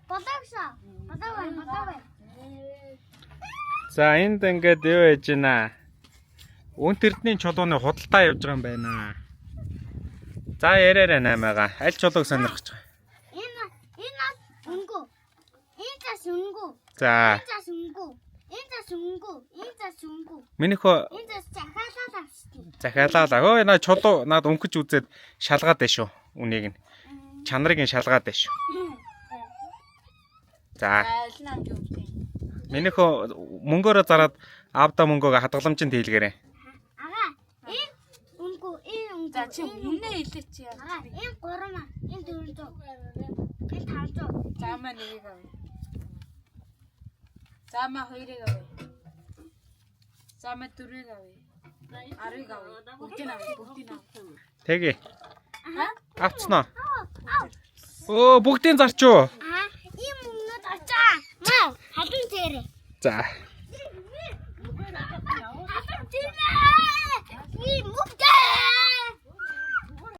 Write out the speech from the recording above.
Болоогсоо. Болоо байна, болоо байна. За, энд ингээд юу яж байна? Үнт эрдний чулууны худалдаа явж байгаа юм байна. За, яриараа наймаага. Аль чулууг сонирхож байгаа? Энэ бол өнгө. Энэ зас өнгө. За, Энэ зас өнгө. Энэ зас өнгө. Энэ зас өнгө. минийхөө Энэ зас захиалаад авчтий. захиалаа. Өө, наа чулуу наад өнгөж үзээд шалгаад байна шүү. Үнийг нь. Чанарыг нь шалгаад байна шүү. За, Аль нь амж өгөх юм? минийхөө мөнгөөрөө зараад аавда мөнгөөгөө хадгаламжинд хийлгээрэй. Ага. Энэ өнгө, энэ өнгө. За, чи энэ үнэ хэлээч яа. Ага, энэ 3 маа, энэ 400. Энэ 500. За, маа нэгийг авъя. За, маа хоёрыг авъя. За, маа дөрвийг авъя. 10-ыг авъя. Бүгдийг авъя. Бүгдийг авъя. Тэгье. Аха. Авцнаа. Ау. Өө, бүгдийн зарч юу? Аа, ийм өмнөд очоо. Маа, халуун зээрээ. За.